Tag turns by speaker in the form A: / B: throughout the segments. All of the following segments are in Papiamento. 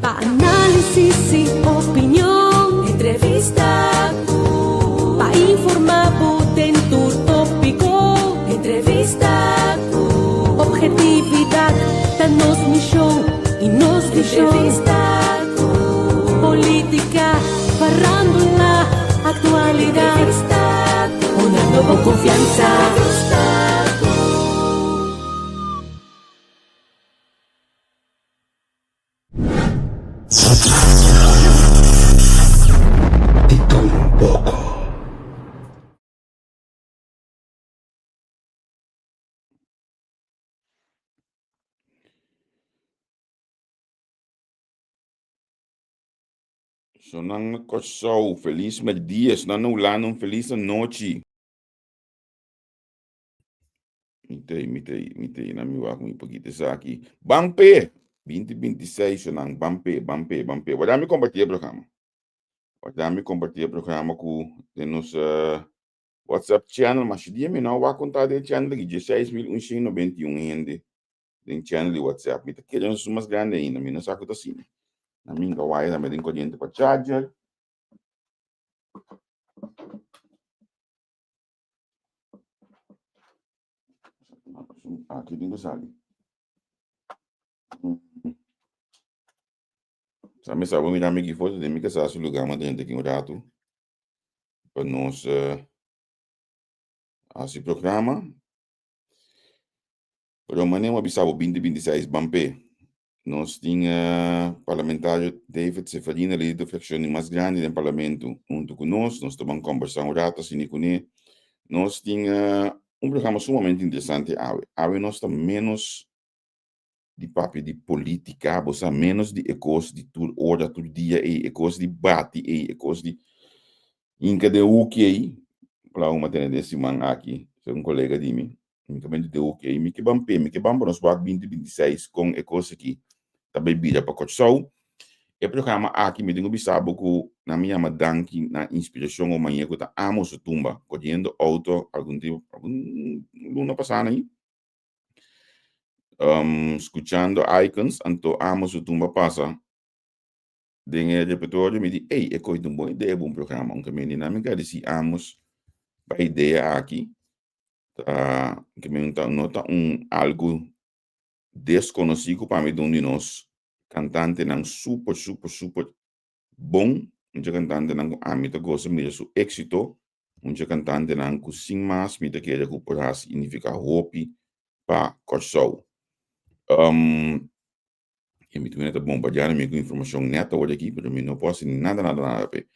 A: Pa análisis i opinion. Entrevista ku. Pa informá bo den tur tópiko. Entrevista ku. Objetividat ta nos mishon i nos vishon. Entrevista ku. Polítika, farándula, aktualidat. Entrevista ku. Hunando bo konfiansa. Entrevista ku.
B: Di tur un poko.
C: Sonan na Kòrsou, felis mèrdia. Sonan na Hulanda, un felis anochi. Mi tei, mi tei, mi tei, na mi wak mi poquito esaki. Ban p'e! 2026 sonan, ban p'e, ban p'e, ban p'e. Wada mi comparti e programa. Wada mi comparti e programa ku den nos uh, WhatsApp channel. Ma si dia mi no wak konta den channel aki, 16.191 hende den channel di WhatsApp. Mi ta kere nos mas grande ainda, mi no sa ku ta asina. Na mi nka waya tambe den koriente pa charger. Aki tin ku sali. Sa mi sa bo mira mi ki foto den mi kasá su lugá ma drenta aki un ratu pa nos hasi programa. Pero manera mi a bisa bo binti binti seis ban p'e. Nos tin parlamentario David Seferina, lider di frakshon di mas grandi den parlamento, huntu ku nos. Nos ta ban kombersá un rato asina kuné. Nos tin un programa sumamente interesante awe. Awe nos ta ménos di papia di polítika, bo sa, ménos di e kos di tur ora, tur dia ei, e kos di bati ei, e kos di hinka den huki ei. Kla un a tene den siman aki, un kolega di mi. Mi ta bende ok, mi ke ban p'e, mi ke ban pa nos wak 2026 kon e kos aki ta bai bira pa Kòrsou. E programa aki mi tin ku bisa bo ku nan mi yama danki na inspirashon o mañe ku ta amo su tumba koriendo outo algun tempu algun luna pasá na ahi skuchando Icons anto amo su tumba pasa den e repertorio mi di ey e koe ta un bon idea pa un programa aunke mi nan mi gradisí Amos pa e idea aki ta ke mi ta no ta un algu deskonosí ku pa mi ta un di nos kantantenan super super super bon un dje kantantenan ku ami ta gosa mira su éksito un dje kantantenan ku sin mas mi ta kere ku por hasi i nifiká hopi pa Kòrsou. E mi ta bombardeando mi ku informashon nèt awor aki, pero mi no por hasi nada, nada, nada p'e.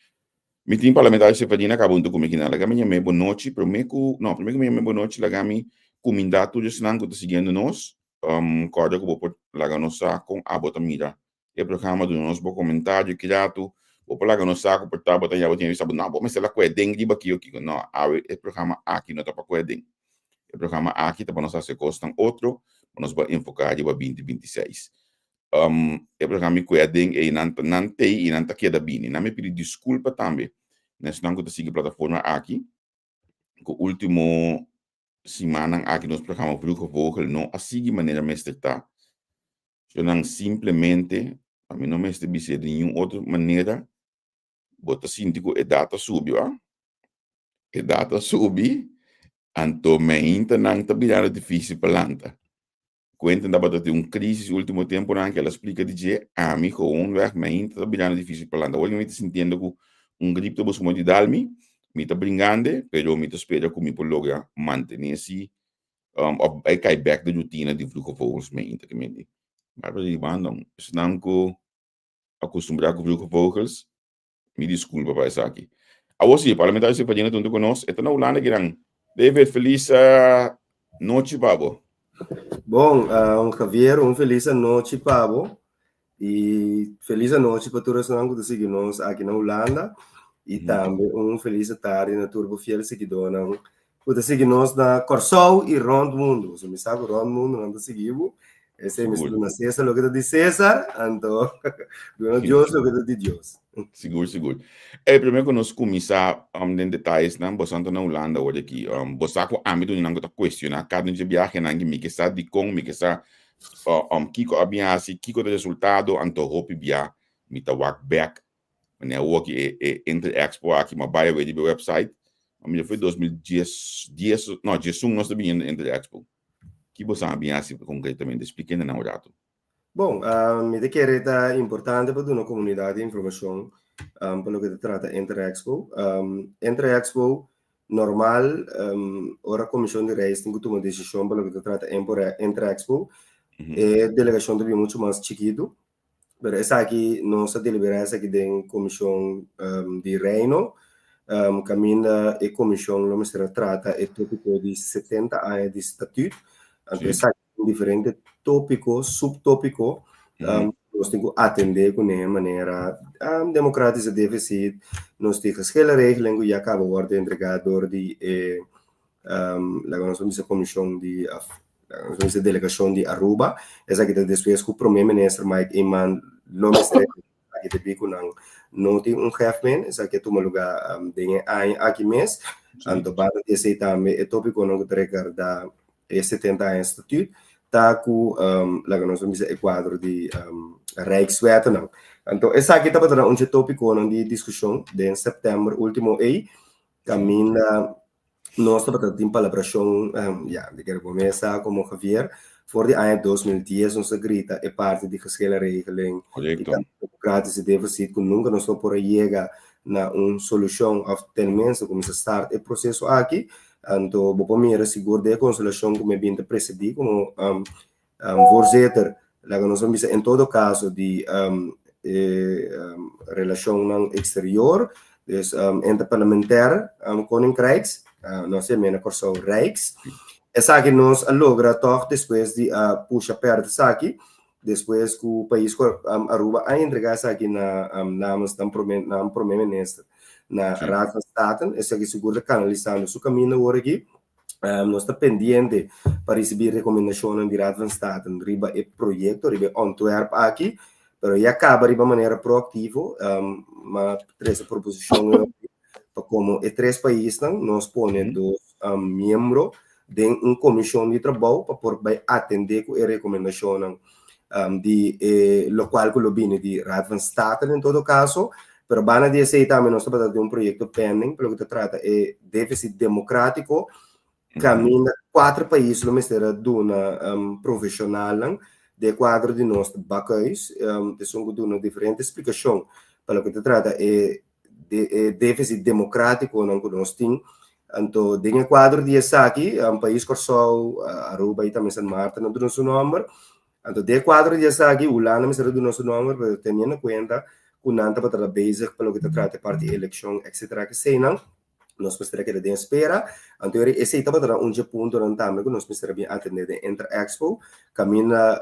C: Mi tin parlamentario Sefardina kaba huntu ku mi kinan. Laga mi yam'é bonochi, promé ku, no, promé ku mi yam'é bonochi, laga mi kumindá tur esnan ku ta siguiendo nos. Kòrda ku bo por laga nos sa kon abo ta mira e programa, duna nos bo komentario ki ratu. Bo por laga nos sa ku por ta bo ta yama bo tin bisa bo, no, bo mester la kue den riba ki o kiko. No, awe e programa aki no ta pa kue den. E programa aki ta pa nos hasi kosnan otro, pa nos por enfoká riba 2026. E programa mi kue aden ei nan ta nan tei i nan ta keda bini. Nan mi pidi diskulpa tambe na esnan ku ta sigui plataforma aki, ku último simannan aki nos programa Vroege Vogel no a sigui manera mester ta. So nan simplemente, ami no mester bis'é di niun otro manera, bo ta sinti ku edat ta subi wa. Edat ta subi, anto meintanan ta birando difísil pa lanta. Quentin tabata tin un crisis ultimo temponan ku el a splika di dje, ami gewoonweg meinta ta birando difísil pa lanta. Awor mi ta sintiendo ku un grip ta busca di dal mi, mi ta bringande, pero mi ta spera ku mi por logra mantené si òf bai kai bèk den rutina di Vroege Vogels meinta ke menti. Barbara di banda, esnan ku acostumbrá ku Vroege Vogels, mi disculpa pa esaki. Awor sí, parlamentario Sefardina ta huntu ku nos, e ta na Hulanda kinan. David, felis nochi pa bo.
D: Bon, Javier, un felis anochi pa bo i felis anochi pa tur esnan ku ta sigui nos aki na Hulanda i tambe un felis tardi na tur bo fiel siguidónan ku ta sigui nos na Kòrsou i rònt mundu. So mi sa ku rònt mundu nan ta sigui bo. Esei mi duna César loke ta di César, anto duna Dios loke ta di Dios.
C: Sigur, sigur. Ey, promé ku nos kuminsá um, den detayesnan, boso ta na Hulanda awor aki. Um, bo sa ku ami ta un nan ku ta kuestioná kada un dje biahenan ki mi ke sa dikon, mi ke sa uh, um, kiko a bin hasi, kiko ta resultado, anto hopi bia. Mi ta wak bek Mane awor ki e e Inter Expo aki ma bai away di be website. Ma mi foi 2010, 10, no, 11 nos ta bini Inter Expo. Ki bo sa bin hasi concretamente? Expliquende na un rato.
D: Bon, uh, mi ta kere ta importante pa duna comunidad informacion um, pa loke ta trata Inter Expo. Um, Inter Expo normal, um, ora Comisión di Reis tin ku tuma decision pa loke ta trata Inter Expo, mm -hmm. e delegacion ta bin mucho mas chikitu. Pero esaki nos a deliberá esaki den Komishon di Reino, kaminda e komishon lo mester a trata e tópiko di 70 aña di statüt. Anto esaki tin diferente tópiko, suptópiko, nos tin ku atendé kuné manera democratische deficit, nos tin geschillenregeling ku ya kaba wòrdu entregá dor di e laga nos bisa komishon di Nos e delegacion di Aruba. Esaki ta despues cu Prome Minister Mike Eman lo mester aki debí cu nan no tin un hefmen. Esaki a tuma lugar den e aña aki mes. Anto banda di esey tambe e topiconan cu ta regarda e 70 aña statuut ta cu laga nos bisa e cuadro di Rijkswettennan. Anto esaki tabata un dje topiconan di discusion den september ultimo ey caminda Nos tabata tin palabrashon, ya, di kere bo mes sa komo Javier, for di aña 2010 nos a grita e parti di geschillenregeling i tambe democratische deficit ku nunka nos no por a yega na un solushon òf tenminste kuminsá start e proseso aki. Anto bo por mira sigur den e konsolashon ku mi a bin ta presedí komo Voorzitter, laga nos bisa en todo caso di e relacionnan exterior, dus interparlementair Koninkrijks, nos a yam'é na Kòrsou Rijks. Esaki nos a logra tòg despues di a pusha pèrdè esaki, despues ku pais Aruba a entregá esaki na namens nan prome nan prome minister na Raad van State. Esaki sigur ta kanalisando su kaminda awor aki. Nos ta pendiente pa risibí rekomendashonnan di Raad van State riba e proyekto, riba e ontwerp aki, pero ya kaba riba manera proaktivo, m'a trese proposishon pa komo e tres paisnan nos pone dos miembro den un komishon di trabou pa por bai atendé ku e rekomendashonnan di e lokual ku lo bini di Raad van State en todo kaso, pero banda di esei tambe nos tabata den un proyekto pending pa loke ta trata e deficit democratico caminda cuatro pais lo mester a duna profesionalnan den cuadro di nos bakhuis esun cu duna diferente explicacion pa loke ta trata e deficit democraticonan cu nos tin. Anto den e cuadro di esaki pais Corsou, Aruba y tambe San Martin a duna su nomber. Anto den e cuadro di esaki Hulanda mester a duna su nomber pero teniendo cuenta cu nan tabata ta bezig pa loke ta trata e parti eleccion etcetera keseynan nos mester a keda den espera. Anto eri esey tabata un dje puntonan tambe cu nos mester a bin atende den Inter Expo caminda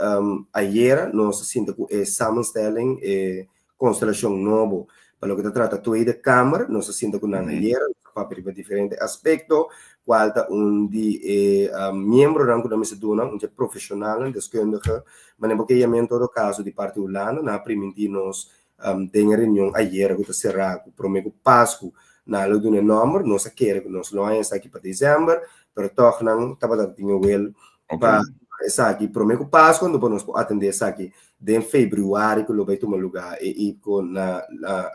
D: ayera nos a sinta cu e samenstelling e Konstelashon nobo. Pa loke ta trata Tweede Kamer, nos a sinta ku nan ayera, nos a papia riba diferente aspekto, kual ta un di e miembronan ku nan mester duna, un dje profeshonalnan, deskundige, manera bo ke yam'é en todo kaso di parti Hulanda, nan a primintí nos den e reunion ayera ku ta será ku promé ku Pasku nan lo duna e nòmber, nos a kere ku nos lo haña esaki pa desèmber, pero tòg nan tabata tin e wil pa esaki promé ku Pasku, anto pa nos por atendé esaki den februari ku lo bai tuma lugá e IPCO na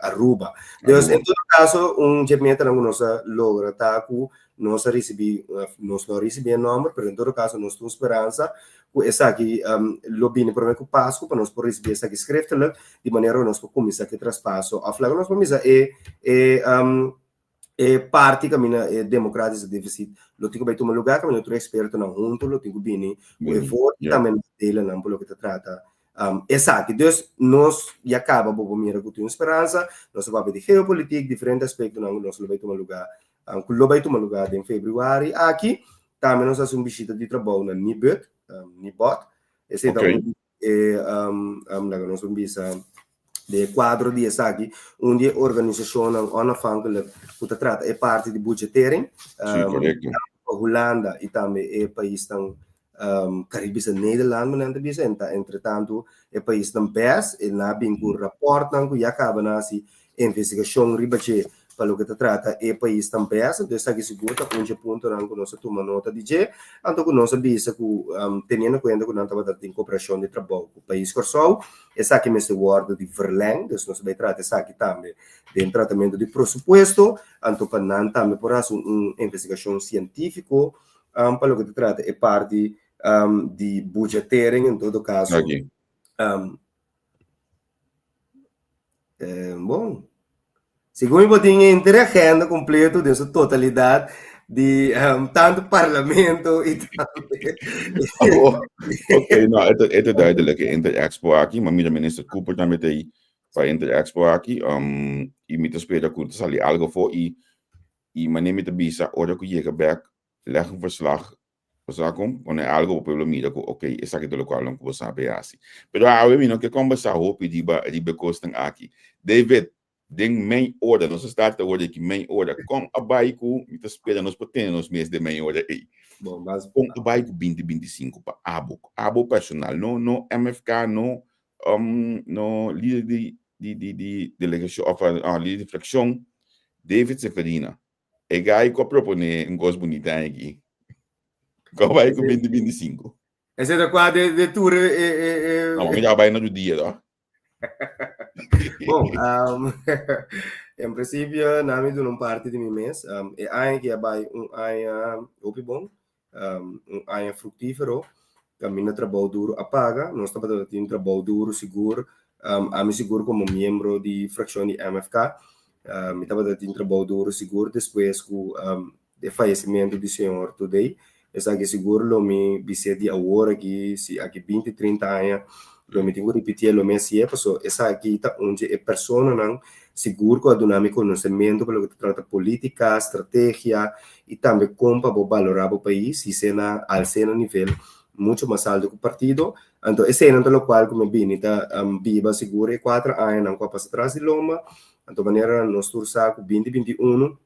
D: Aruba. Dus en todo kaso un dje metanan ku nos a logra ta ku nos a risibí, nos no a risibí e nòmber, pero en todo kaso nos tin un speransa ku esaki lo bini promé ku Pasku pa nos por risibí esaki skriftelik di manera ku nos por kuminsá ku e traspaso òf laga nos por misa e e E parti kaminda e democratische deficit lo tin ku bai tuma lugá, kaminda tur ekspertonan huntu lo tin ku bini ku e voto i tambe nos delenan pa loke ta trata esaki. Dus nos ya kaba bo por mira ku tin un speransa, nos ta papia di geopolitiek, diferente aspektonan ku nos lo bai tuma lugá, ku lo bai tuma lugá den febrüari aki. Tambe nos a hasi un bishita di trabou na Nibud, Nibot, esei ta un E laga nos bisa den e kuadro di esaki un di e organisashonnan onafhankelijk ku ta trata e parti di budgetering pa Hulanda i tambe e paisnan Karibische Nederland men nan ta bisa en ta entretantu e paisnan bes e nan a bin ku rapòrtnan ku ya kaba nan hasi investigashon riba dje. pa loke ta trata e paisnan bes. Anto esaki sigur ta un dje puntonan ku nos a tuma nota di dje. Anto ku nos a bisa ku teniendo kuenta ku nan tabata tin koperashon di trabou ku pais Kòrsou, esaki mester wòrdu di verlèng. Dus nos a bai trata esaki tambe den tratamentu di presupuesto, anto pa nan tambe por hasi un investigashon sientífiko pa loke ta trata e parti di budgetering en todo kaso. Bon, segun mi bo tin henter e agenda completo den su totalidad di tanto parlamento y tambe.
C: Ok, no, e ta, e ta duidelijk. E Inter Expo aki, ma mira minister Cooper tambe ta ahí pa Inter Expo aki. Y mi ta spera cu ta sali algo afo y, y mane mi ta bisa ora cu yega bek, leg un verslag. Bo sa kon? Pone algo pa pueblo mira ku ok, esaki ta lokual nan ku bo sabi hasi. Pero awe mi no ke kombersá hopi riba riba e kosnan aki. David, den mei ora, nos a start awor aki mei ora, kon a bai ku mi ta spera nos por tene nos mes den mei ora ei.
D: Bon, bas.
C: Kon a bai ku binti 25 pa abo, abo personal, no no MFK, no no lider di di di di delegashon òf lider di frakshon, David Seferina. E gai ku a proponé un kos bunita aki. Ku a bai ku 2025.
D: Ese ta kwa de, de tur e, e, e, e...
C: No, mi ta bai na tu dia, to.
D: Bon, en principio, na mi duna un parte di mi mes. E aña ki a bai un aña hopi bon, un aña fructífero. Caminda trabou duro a paga. Nos tabata tin trabou duro sigur. Ami sigur como miembro di fraccion di MFK. Mi tabata tin trabou duro sigur despues cu e fallecimento di señor Today. Esaki sigur lo mi bis'é di awor aki, si aki binti, trinta aña lo mi tin cu ripitié lo mi hacié, paso esaki ta un dje e personanan sigur cu a duna mi conocemento pa loke ta trata politica, strategia y tambe con pa bo balora bo pais y na alcé na nivel mucho mas alto cu partido. Anto eseinan ta locual cu mi a bini ta biba sigur e cuatro añanan cu a pasa tras di lomba. Anto manera nos tur sa cu binti 21,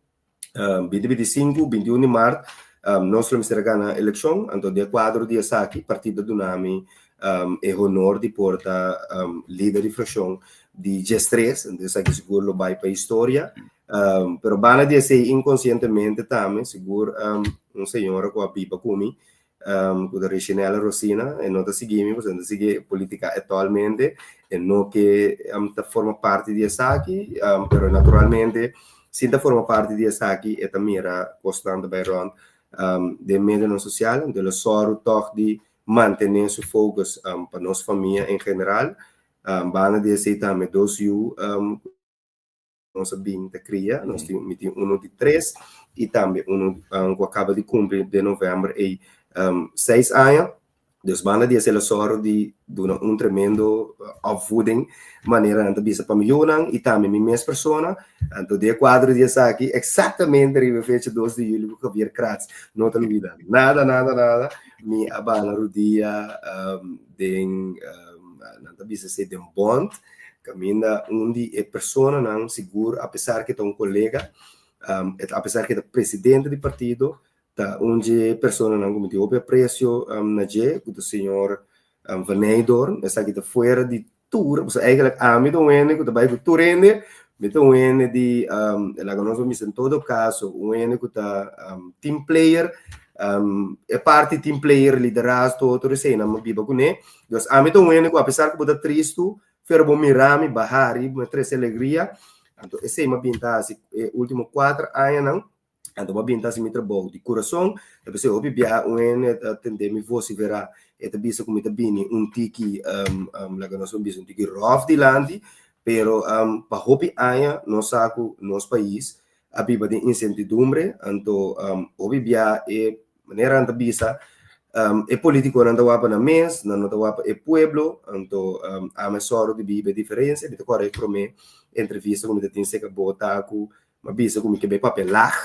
D: 2025, 21 di maart, nos lo mester a gana eleccion. Anto den cuadro di esaki partido a duna mi e honor di por ta lider di fraccion di diestres. Anto esaki sigur lo bay pa historia. Pero banda di esei inkonsientemente tambe sigur un señora ku a biba ku mi ku ta Richinella Rosina e no ta sigui mi pasobra e no ta sigui politica actualmente e no ke ta forma parti di esaki pero naturalmente sin ta forma parti di esaki e ta mira kosnan ta bai rond den medionan sosial enton lo sòru tòg di mantene su focus pa nos famia en general banda di esei tambe dos yu. Nos a bin ta cria, nos tin, mi tin uno di tres y tambe uno um, cu a caba di cumpli den november ey um, seis aña. Dus banda di esey la sòru di duna un tremendo opvoeding, manera nan ta bisa pa mi yunan y tambe mi mes persona. Anto den e cuadro di esaki, exactamente riba e fecha dos di juli cu Javier Kratz no ta lubida nada, nada, nada, mi a bana rudia um, den, um, nan ta bisa esey den bond, Kaminda un di e personanan sigur apesar ke ta un kolega, apesar ke ta presidente di partido, ta un dje personanan ku mi tin hopi apresio na dje, ku ta señor Van Nijdoorn. Esaki ta fuera di tur, pasobra eigenlijk ami ta un hende ku ta bai ku tur hende, mi ta un hende di, laga nos por bisa en todo kaso, un hende ku ta team player, e parti team player, liderazgo, tur eseinan mi a biba kuné. Dus ami ta un hende ku apesar ku bo ta tristu, pero bo mira mi baha ariba, mi trese alegria. Anto esei mi a bin ta hasi e ultimo kuater añanan. Anto mi a bin ta hasi mi trabou di kurason. Ta p'esei hopi biaha un hende ta tende mi vosiferá, e ta bisa ku mi ta bini un tiki, laga nos por bisa un tiki ròf dilanti, pero pa hopi aña nos sa ku nos pais a biba den insertidumbre, anto hopi biaha e Manera nan ta bisa, e politiconan ta wak pa nan mes, nan no ta wak pa e pueblo, anto ami a sòru di biba e diferencia. Mi ta kòrda e promé entrevista ku mi ta tin serka bo ta ku mi a bisa ku mi ke bai papia lag,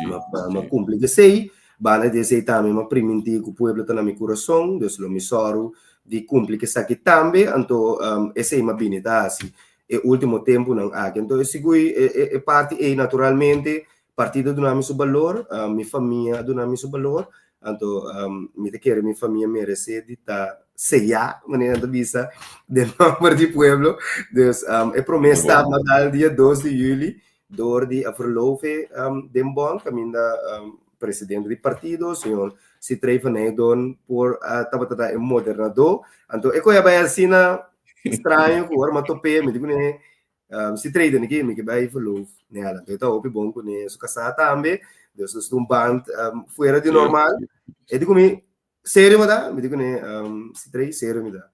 D: mi a kumpli ku esei. Banda di esei tambe mi a primintí ku pueblo ta na mi kurason, dus lo mi sòru di kumpli ku esaki tambe, anto esei mi a bini ta hasi e último tempunan aki. Anto e sigui e parti ei naturalmente Partido a duna mi su balor, mi famia a duna mi su balor, anto mi ta kere mi famia meresé di ta seyá, manera nan ta bisa, den nomber di pueblo. Dus e promé stap m'a dal dia dos di yüli. dor di a verloof e den bond kaminda presidente di partido señor Citrey van Heydoorn por a tabata ta e modernadó. Anto e koe a bai asina straño ku ora mi a top'é mi di kuné Citrey den aki mi ke bai verloof Nel. Anto e ta hopi bon kuné su kasá tambe dus nos ta un band fuera di normal. E di ku mi serio bo ta? Mi di kuné Citrey serio mi ta.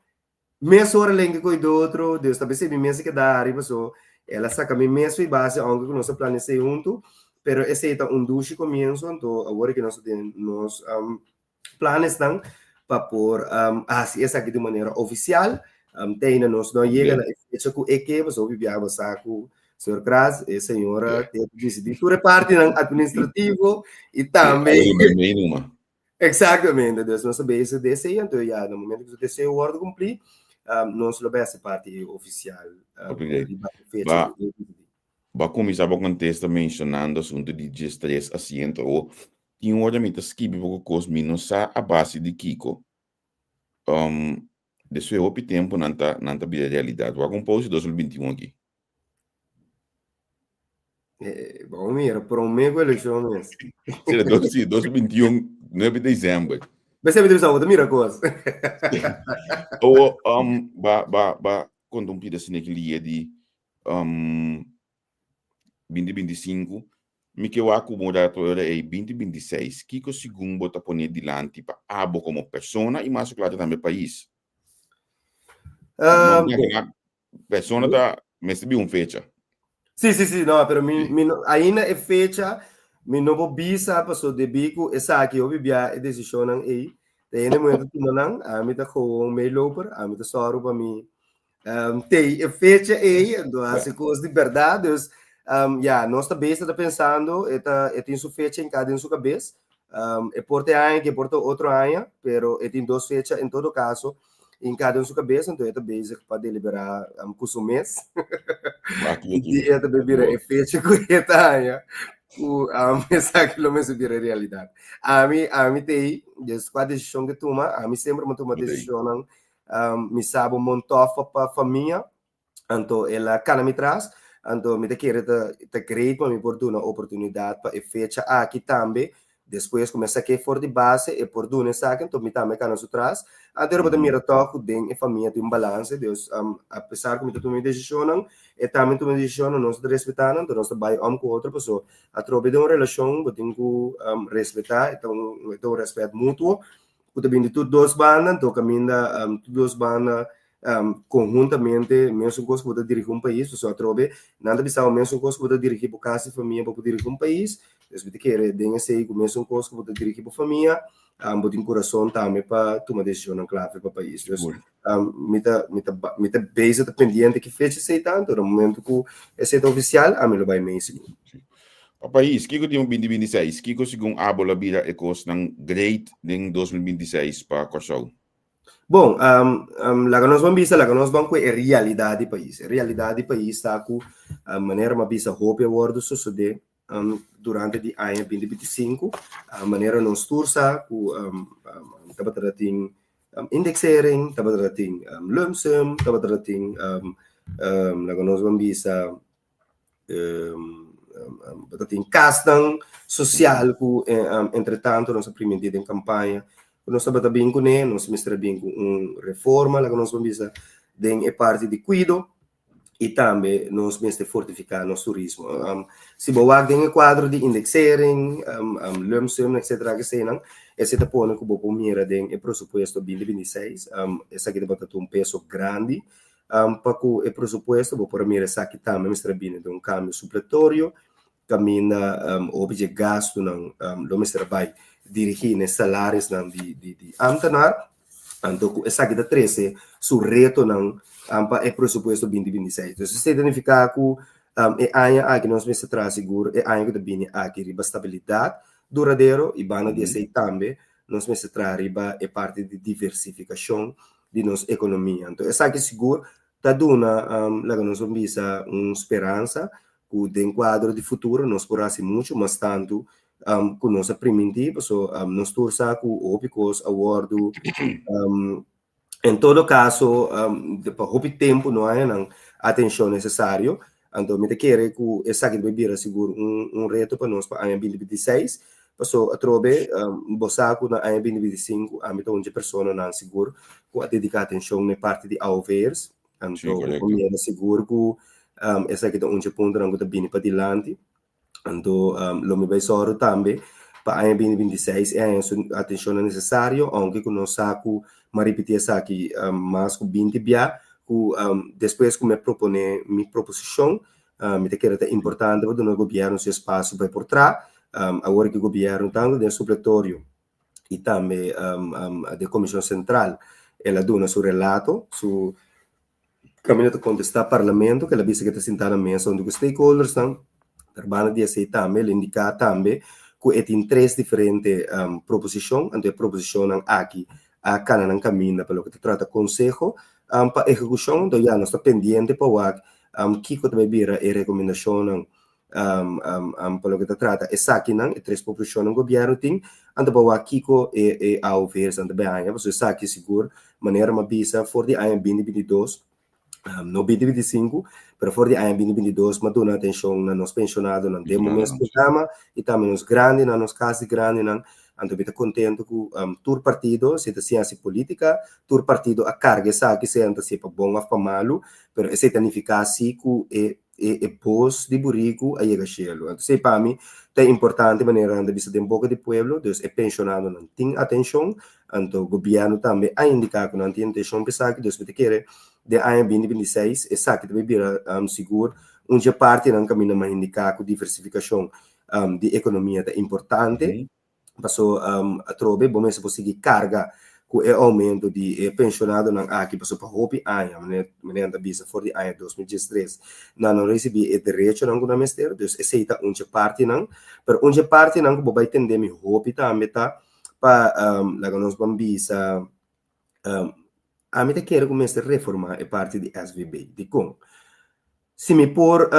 D: Mesora lenga ku e otro, Dios ta bisa mi mes a keda ari paso el a saka mi mes fi base aunke ku nos a plania esei huntu, pero esei ta un dushi komienso, anto awor ke nos ta den nos planesnan pa por hasi esaki di un manera ofisial, te ainda nos no a yega na e fecha ku e ke, pasobra hopi biaha bo sa ku señor Kras, e señora te disidí tur e partinan administrativo i tambe. Exactamente, dus nos ta bezig di esei, anto ya na momento ku su deseo wòrdu kumplí, nos lo bai hasi parti ofisial riba e fecha ku e disidí.
C: Bo a kuminsá bo kontesta menshonando asuntu di diestres asiento. Awor, tin ora mi ta skibi poko kos, mi no sa a base di kiko. Despues hopi tempu nan ta nan ta bira realidat. Wak un post di 2021 aki.
D: Bon mira, promé ku elekshon mes.
C: Sera dos, sí, 2021, 9 de december.
D: Bese mi ta bisa, mira kos.
C: O, um, ba, ba, ba, konta un pida sine ki lie di, um, 2025, mi ke wak ku bo rato ora ei 2026, kiko segun bo ta pone dilanti pa abo komo persona i mas klaro tambe pais?
D: Um,
C: Persona ta mester bin un fecha.
D: Sí, sí, sí, no, pero mi, mi no, ainda e fecha mi no por bisa paso debí ku esaki hopi bia e desishonnan ei ta hende muhé ta tuma nan, ami ta gewoon meeloper, ami ta sòru pa mi um, tei e fecha ei, anto hasi kos di bèrdat, dus um, ya, nos ta bezig ta pensando, e ta e tin su fecha hinká den su kabes, Um, e por te aña, que por te otro aña, pero e tin dos fecha en todo caso, hinká den su cabeza, entonces e ta bezig pa deliberá um, ku su mes.
C: Aki, aki.
D: Dia ta bira e fecha ku e ta aña, ku um, esaki lo mester bira realidad. Ami, ami tei, dus kwa desishon ke tuma, ami semper mo tuma
C: Bo tei.
D: desishonnan, um, mi sa bo mon tof pa famia, Anto el a cana mi tras, anto mi ta kere ta ta great pa mi por duna oportunidad pa e fecha aki tambe, despues cu mi a saké for di base e por duna esaki, anto mi tambe cana su tras. Anto bo ta mira toch cu den e famia tin un balance, dus a pesar cu mi ta tuma mi decisionnan, e tambe tuma decisionnan, nos ta respeta nan, anto nos ta bay om cu otro, paso atrobe den un relacion bo tin cu respeta, e ta un e ta un respet mutuo cu ta bini di tur dos banda, anto caminda tur dos banda Konhuntamente mesun kos ku bo ta dirigí un pais, pasobra atrobe nan ta bisa bo mesun kos ku bo ta dirigí bo kas i famia bo por dirigí un pais. Pues mi ta kere den esei ku mesun kos ku bo ta dirigí bo famia, bo tin kurason tambe pa tuma desishonnan klave pa pais. Dus mi ta mi ta mi ta bezig ta pendiente ki fecha esei ta, anto na momento ku esei ta ofisial ami lo bai mei sigur.
C: Pa pais, kiko tin 2026? Kiko segun abo lo bira e kosnan great den 2026 pa Kòrsou?
D: Bon, laga nos ban bisa, laga nos ban ku e realidat di pais. E realidat di pais ta ku manera mi a bisa hopi a wòrdu sosodé durante di aña 2025, manera nos tur sa ku tabata tin indexering, tabata tin lumpsum, tabata tin laga nos ban bisa bo ta tin kasnan sosial ku entretanto nos a primintí den kampaña ku nos tabata bin kuné, nos mester a bin ku un reforma laga nos por bisa den e parti di kuido i tambe nos mester fortifiká nos turismo. Si bo wak den e kuadro di indexering, lumpsum etcetera eseinan, esei ta pone ku bo por mira den e presupuesto 2026 esaki tabata un peso grandi Pa ku e presupuesto bo por a mira esaki tambe mester a bini den un kambio supletorio kaminda hopi dje gastunan lo mester a bai dirigí na e salarisnan di di ámtenar. Anto ku esaki ta trese su retonan pa e presupuesto 2026. Entonces esei ta nifiká ku e aña aki nos mester traha sigur e aña ku ta bini aki riba stabilidat duradero i banda di esei tambe nos mester traha riba e parti di diversifikashon di nos ekonomia. Anto esaki sigur ta duna laga nos por bisa un speransa ku den kuadro di futuro nos por hasi muchu mas tantu ku nos a primintí paso nos tur sa ku hopi kos a wòrdu en todo kaso pa hopi tempu no a haña nan atenshon nesesario. Anto mi ta kere ku esaki ta bai bira sigur un un reto pa nos pa aña 2026, paso atrobe bo sa ku na aña 2025 ami ta un dje personanan sigur ku a dediká atenshon na e parti di AOV'ers. Anto bo mira sigur ku esaki ta un dje puntonan ku ta bini padilanti. Anto lo mi bai sòru tambe pa aña 2026 e haña su atenshonnan nesesario, ounke ku nos sa ku mi a ripití esaki mas ku 20 bia, ku despues ku mi a proponé mi proposishon, mi ta kere ta importante pa duna gobièrnu su espasio pa e por traha. Awor ku gobièrnu tantu den supletorio i tambe den komishon sentral el a duna su relato, su Kaminda ta kontestá Parlamento ku el a bisa ku e ta sintá na mesa huntu ku stakeholdersnan. Pero banda di esei tambe el a indiká tambe ku e tin tres diferente proposishon, anto e proposishonnan aki a kana nan kaminda pa loke ta trata konseho pa ehekushon. Anto ya nos ta pendiente pa wak kiko ta bai bira e rekomendashonnan pa loke ta trata esakinan, e tres proposishonnan gobièrnu tin, anto pa wak kiko e e AOV'snan ta bai haña, pasobra esaki sigur manera mi a bisa for di aña 2022, no 2025, pero for di aña 2022 mi a duna atenshon na nos penshonadonan den bo mes programa i tambe nos grandinan, nos kas di grandinan, anto mi ta kontentu ku tur partido, si ta siña hasi polítika, tur partido a karga esaki, sea nan ta hasié pa bon òf pa malu, pero esei ta nifiká si ku e E e bos di buriku a yega shelu. Entonces pa mi ta importante manera nan ta bisa den boka di pueblo, dus e penshonadonan tin atenshon, anto gobièrnu tambe a indiká ku nan tin atenshon pa esaki, dus mi ta kere den aña 2026 esaki ta bai bira sigur un dje partinan kaminda mas indiká ku diversifikashon di ekonomia ta importante. Paso atrobe bo mester por sigui karga ku e oumento di e penshonadonan aki paso pa hopi aña, manera nan ta bisa for di aña 2013 nan no risibí e derechonan ku nan mester, dus esei ta un dje partinan. Pero un dje partinan ku bo bai tende mi hopi tambe ta pa laga nos ban bisa ami ta kere ku mester reformá e parti di SVB. Dikon? Si mi por,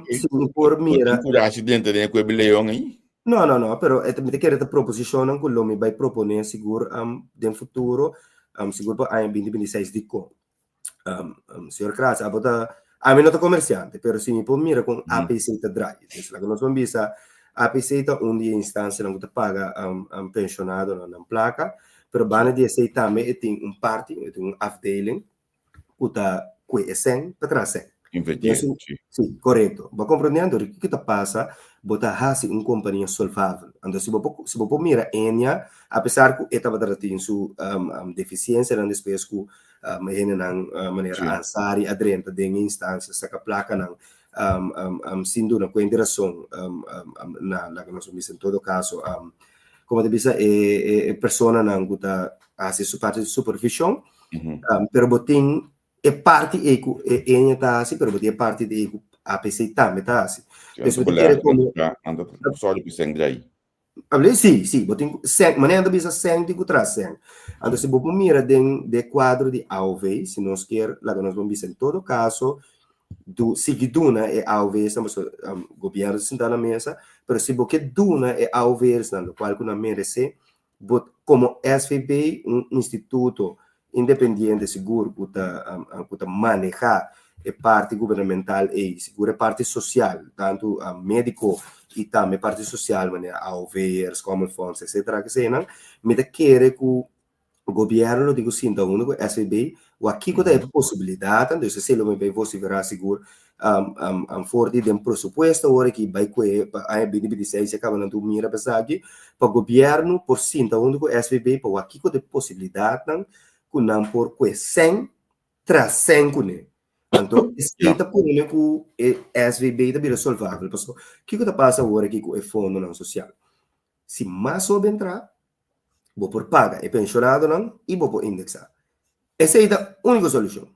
D: si mi por mira.
C: Bo tin kurashi di entra den e kuebi leon ei?
D: No, no, no, pero e ta, mi ta kere ta proposishonnan ku lo mi bai proponé sigur den futuro, sigur pa aña 2026. Dikon? Señor Kras, abo ta, ami no ta komersiante, pero si mi por mira kon APC ta drai. Dus laga nos ban bisa, APC ta un di e instansianan ku ta paga penshonadonan nan plaka, pero banda di esei tambe e tin un parti, e tin un afdeling ku ta kue e sèn pa traha sèn.
C: Invertir,
D: si.
C: Si.
D: Si, korekto. Bo a komprondé anto kiko ta pasa, bo ta hasi un kompania solvabel. Anto si bo por si bo por mira Ennia, apesar ku e tabata tin su defisiensianan despues ku hendenan manera Ansari a drenta den e instansia saka plakanan sin duna kuenta i rason na laga nos bisa en todo kaso komo ta bisa e personanan ku ta hasi su parti di supervishon, pero bo tin e parti ei ku e Ennia ta hasi, pero bo tin e parti ei ku APC tambe ta hasi.
C: Entonces, bo ta kere komo. Nan ta sòru ku sèn drai.
D: Abli? Sí, sí, bo tin ku sèn, manera nan ta bisa sèn tin ku traha sèn. Anto si bo por mira den de kuadro di AOV, si nos kier laga nos bon bisa en todo kaso du sigui duna e AOV'snan pasobra gobièrnu ta sintá na mesa, pero si bo ke duna e AOV'snan lokual ku nan meresé, bo komo SVB un instituto independiente sigur ku ta ku ta manehá e parti gubernamental ei, sigur e parti sosial, tantu médiko i tambe parti sosial manera AOV'ers, Schommelfonds, etcetera, kesenan, mi ta kere ku gobièrnu lo tin ku sinta huntu ku SVB wak kiko ta e posibilidatnan, dus esei lo mi bai vosiferá sigur for di den presupuesto awor aki bai kue pa aña 2026 ya kaba nan tur mira pa esaki, pa gobièrnu por sinta huntu ku SVB pa wak kiko ta e posibilidatnan ku nan por kue sèn tras sèn kuné. Anto esei ta pone ku e SVB ta bira solvabel pasobra kiko ta pasa awor aki ku e fondonan sosial? Si mas hoben tra bo por paga e penshonadonan i bo por indeksá. Esei ta úniko solushon.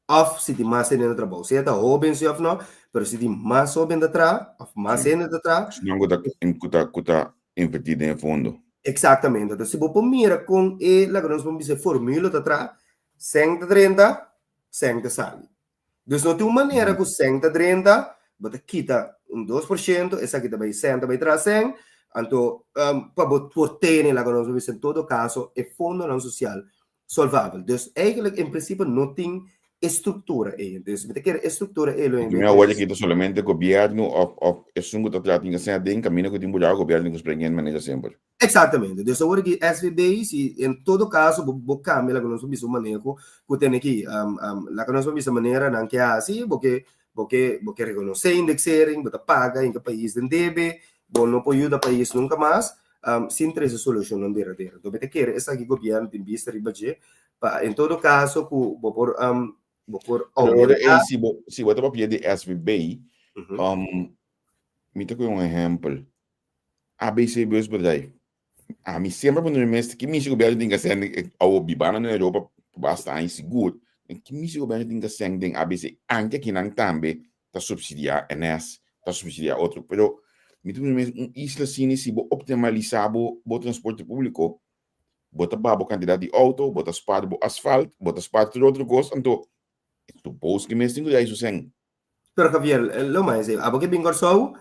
D: Òf si tin mas hende na trabou, sea ta hóben si òf no, pero si tin mas hóben ta traha òf mas hende ta traha.
C: Esnan ku ta ku ta ku ta invertí den e fondo.
D: Eksaktamente. Entonces si bo por mira kon e laga nos por bisa e formula ta traha, sèn ta drenta, sèn ta sali. Dus no tin un manera ku sèn ta drenta, bo ta kita un 2%, esaki ta bai sèn ta bai tras sèn, anto pa bo por tene laga nos bisa en todo kaso e fondonan sosial solvabel. Dus eigenlijk en prinsipe no tin. E struktura ei. Dus mi ta kere e struktura ei lo
C: Mi awor aki ta solamente gobièrnu òf òf esun ku ta traha tin asen aden kaminda ku tin buraku gobièrnu tin ku sprenga en manera semper.
D: Eksaktamente. Dus awor aki SVB si en todo kaso bo bo kambia laga nos por bisa un maneho ku tene aki laga nos por bisa manera nan ke hasi bo ke bo ke bo ke rekonosé indexering bo ta paga hinka pais den debe bo no por yuda pais nunka mas sin trese solushonnan duradero. Enton mi ta kere esaki gobièrnu tin bista riba dje Pa en todo caso cu bo por um, bo por
C: Pero ora ei, si bo, si bo ta papia di SVB, um, mi ta koe un ehempel. ABC Busbedrijf. Ami semper pone mi mes, ki misi gobierno tin kasen, awo bibando na Europa basta aña sigur, ki misi gobierno tin kasen den ABC, anke akinan tambe ta subsidia NS, ta subsidia otro, pero mi ta pone mi mes, un isla asina, si bo optimalisa bo, bo transporte publico, bo ta baha bo kantidat di outo, bo ta spaar bo asfalt, bo ta spaar tur otro kos, anto suppose ke mes tin ku dai su sèn.
D: Pero Javier, lo mas esei, abo ke bin Kòrsou,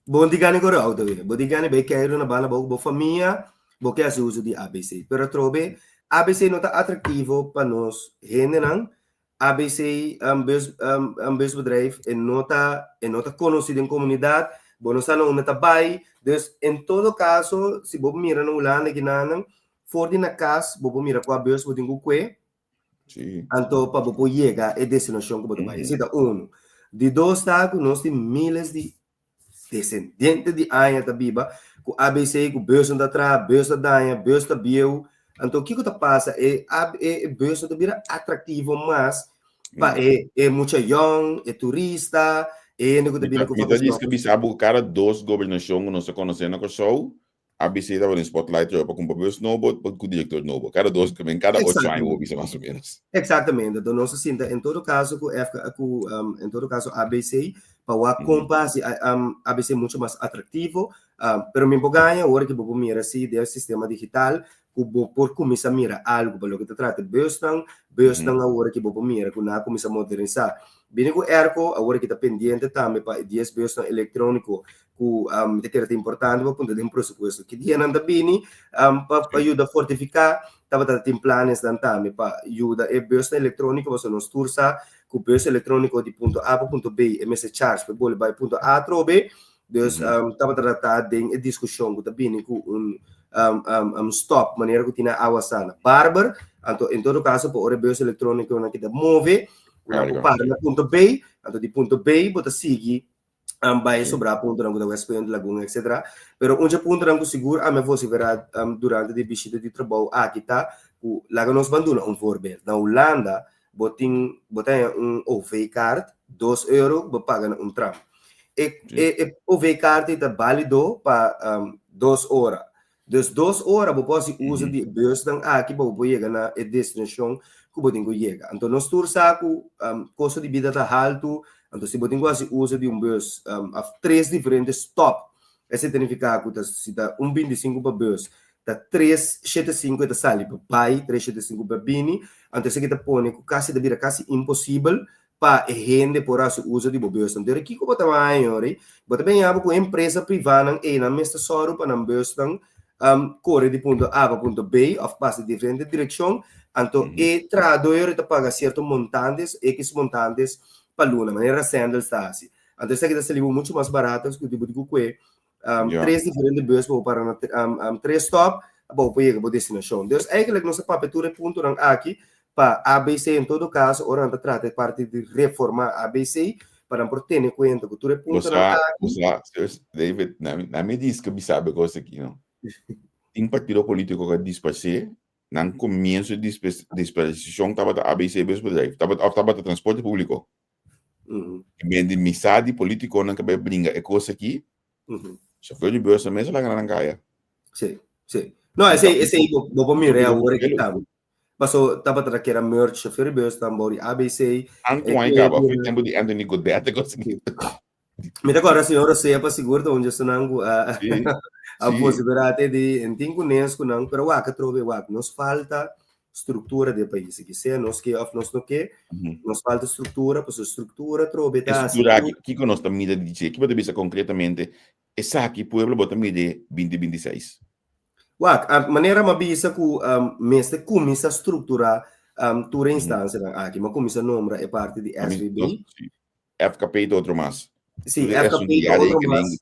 D: bo no tin gana di kore outo awe, bo tin gana di bai keiru na banda bo ku bo famia, bo ke hasi uso di ABC. Pero atrobe, ABC no ta atraktivo pa nos hendenan, ABC bus busbedrijf e no ta e no ta konosí den komunidat, bo no sa na unda ta bai, dus en todo kaso si bo mira na Hulanda kinanan for di na kas bo por mira kua bus bo tin ku kue, anto pa bo por yega e destinashon ku bo ta bai. Esei ta unu. Di dos ta ku nos tin miles di descendiente di aña ta biba ku ABC ku bus no ta traha, bus ta daña, bus ta bieu. Anto kiko ta pasa? E, e, e bus no ta bira atractivo mas pa e, e mucha yong, e turista, e hende ku ta bini ku
C: Mi ta dies ke bisa bo kada dos gobernashon ku nos ta konosé na Kòrsou ABC tabata den spotlight pa kumpra bus nobo ku direktor nobo. Kada dos, men kada ocho aña bo bisa mas o menos.
D: Exactamente. Enton nos a sinta en todo caso ku FK, ku um, en todo caso ABC pa wak kon pa hasi um, ABC mucho mas atractivo. Um, pero mi por gaña ora ki bo por mira si den sistema digital ku bo por kuminsa mira algo pa loke ta trata busnan, busnan awor ki bo por mira ku nan a kuminsa modernisa. Bini ku airco awor ki ta pendiente tambe pa e dies busnan electronico ku mi ta kere ta importante pa punta den presupuesto ki dianan ta bini pa pa yuda fortifiká tabata tin planesnan tambe pa yuda e busnan elektróniko pasobra nos tur sa ku bus elektróniko di punto A pa punto B e mester charge pa e bolbe bai punto A atrobe dus tabata tratá den e diskushon ku ta bini ku un stòp manera ku tin na Aguasana Barber anto en todo kaso pa ora e bus elektrónikonan kita move ku nan por para na punto B anto di punto B bo ta sigui um, bai sobra puntonan ku ta West Punt, Lagun, etc. Pero un dje puntonan ku sigur ami a vociferá um, durante di bishita di trabou aki ta ku laga nos ban duna un voorbeeld. Na Hulanda bo tin bo ta haña un OV-kaart, dos euro ku bo paga na un tram. E, e, e OV-kaart ei ta bálido pa um, dos ora. Dus dos ora bo por hasi uso di e busnan aki pa bo por yega na e destinashon ku bo tin ku yega. Anto nos tur sa ku kosto di bida ta haltu, anto si bo tin ku hasi uso di un bus òf tres diferente stòp, esei ta nifiká ku ta si ta un bintisinku pa bus, ta tres shete sinku e ta sali pa bai, tres shete sinku pa bini, anto esaki ta pone ku kasi ta bira kasi imposibel pa e hende por hasi uso di bo busnan. Dor kiko bo ta haña yori? Bo ta bini abo ku e empresa privánan ei nan mes ta sòru pa nan busnan kore di punto A pa punto B òf pasa di diferente direkshon. Anto e trahadó yori ta paga sierto montantes, ekis montantes pa luna, manera Sandals ta hasi. Anto esaki ta sali bo muchu mas barato ku di bo di ku kue tres diferente bus pa bo para na tres stòp pa bo por yega bo destinashon. Dus eigenlijk nos a papia tur e puntonan aki pa ABC en todo caso ora nan ta trata e parti di reforma ABC pa nan por tene cuenta cu tur e puntonan aki.
C: Bo sa, David, na mi diska bisa bo e cos aki no. Tin partido politico cu a disparce, nan comienso di disparcicion tabata ABC busbedrijf, tabata of tabata transporte publico. Men di mi sa di politiconan cu a bay bringa e cos aki, chauffeur di bus nan mes a laga nan caya.
D: Si, si. No, esey, esey bo por mira awor aki tambe. Paso tabata ta kera merge chauffeur bus tan bou di ABC.
C: Antoine caba, foi tempo di Anthony Godett cos aki.
D: Mi ta corda señor Rosea pa sigur ta un djesonan cu a a vociferate di en tin cu nes cu nan, pero wak atrobe wak nos falta structura di e pais aki, sea nos ke of nos no ke, nos falta structura, pasobra structura atrobe ta
C: haci Structura aki, kiko nos ta mira di dje? Ki bo ta bisa concretamente esaki pueblo bo ta mira binti binti seis?
D: Wak, manera mi a bisa ku mester kuminsá strukturá. Tur e instansianan aki. Mi a kuminsá nombra e parti di SVB.
C: FKP ta otro mas.
D: Sí, FKP ta otro mas.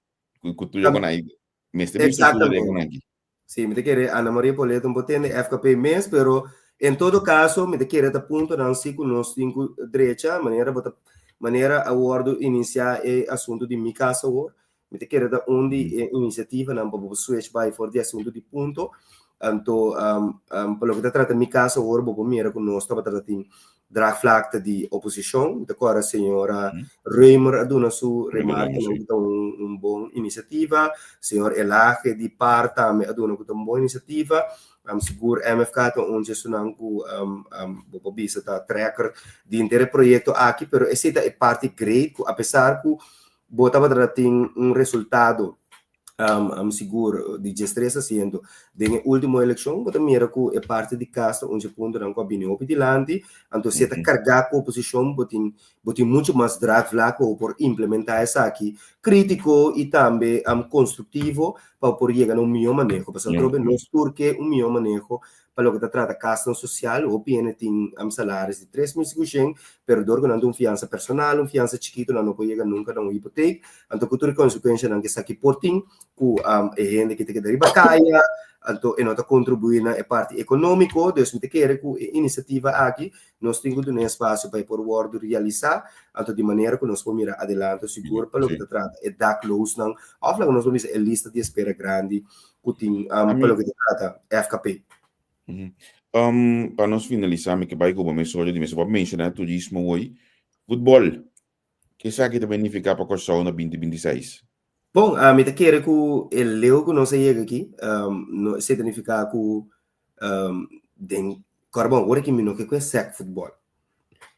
C: Ku tur kon ai. Mester bin struktura den kon aki.
D: Sí, mi ta kere Ana Maria Poleto un por tende FKP mes, pero en todo caso mi ta kere ta puntonan sí ku nos tin ku drecha, manera bo ta manera a wòrdu inisiá e asuntu di Mi Kas Awor, Mi ta kere ta un di e inisiativanan pa bo por switch bai for di asuntu di punto. Anto pa loke ta trata mi kaso awor bo por mira ku nos tabata ta tin draagvlakte di oposishon. Mi ta kòrda señora Römer a duna su remarkenan ku ta un bon inisiativa. Señor Elhage di par tambe a duna ku ta un bon inisiativa. Sigur MFK ta un dje esunnan ku bo por bisa ta trekker di henter e proyekto aki, pero esei ta e parti great ku apesar ku Bo tabata tin un resultado sigur di diestres asiento den e ultimo elekshon, bo ta mira ku e parti di kas ta un dje puntonan ku a bini hopi dilanti, anto si e ta kargá ku oposishon bo tin bo tin muchu mas draagvlak pa bo por implementá esaki krítiko i tambe konstruktivo pa bo por yega na un mihó maneho, pasobra atrobe nos tur ke un mihó maneho Pa loke ta trata kasnan sosial, hopi hende tin salaris di 3500, pero dor ku nan ta un fiansa personal, un fiansa chikitu, nan no por yega nunka na un hipotek. Anto ku tur e konsekuenshanan ku esaki por tin, ku e hende ki ta keda riba kaya, anto e no ta kontribuí na e parti ekonómiko. Dus mi ta kere ku e inisiativa aki nos tin ku duna e espasio pa e por wòrdu realisá, anto di manera ku nos por mira adelanto sigur pa loke ta trata e dakloosnan òf laga nos por bisa e lista di espera grandi ku tin pa loke ta trata FKP.
C: Pa nos finalisá mi ke bai ku bo mes oyo di mes. Bo a menshoná turismo hoy. Futbòl, ke esaki ta benifiká pa Kòrsou na binti binti seis?
D: Bon, mi ta kere ku e leu ku nos a yega aki, no esei ta nifiká ku den Kòrbon, ora ki mi no ke ku e sèk futbòl.